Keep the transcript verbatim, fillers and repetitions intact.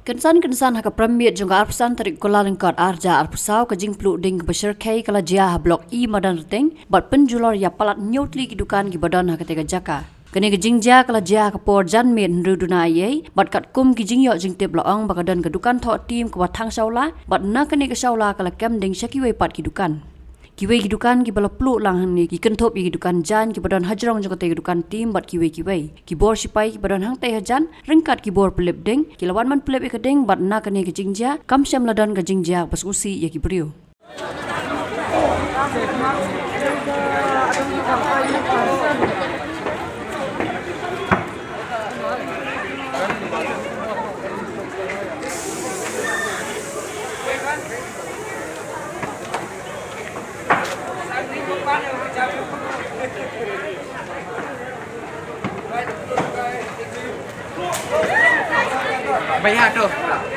Kynsan kynsan ha ka prem miet jong ka arphew san tarik Kyllalyngkot arhajar arphew saw, ka jingpluh ding kaba shyrkhei ka la jia ha Block E Madan Rteng bad pynjulor ïa palat hynñiew tylli ki dukan kiba don ha katei ka jaka. Kane ka jingjia ka la jia ha ka por janmiet hynriew duna eiei bad katkum ki jingïoh jingtip la ong ba ka don ka dukan thoh tim kaba thang shawla bad na kane ka shawla ka la kem ding sha kiwei pat ki dukan. Kiwei ki dukan kiba la pluh lang hangne ki kynthup ïa ki dukan jaiñ kiba don hajrong jong katei ka dukan tim bad kiwei kiwei. Ki bor shipai kiba don hangtei hajan ryngkat ki bor pynlip ding ki la wan ban pynlip ïa ka ding bad na kane ka jingjia kam shym la don ka jingjia ba sngewsih ïa ki briew. Bhaiya, to.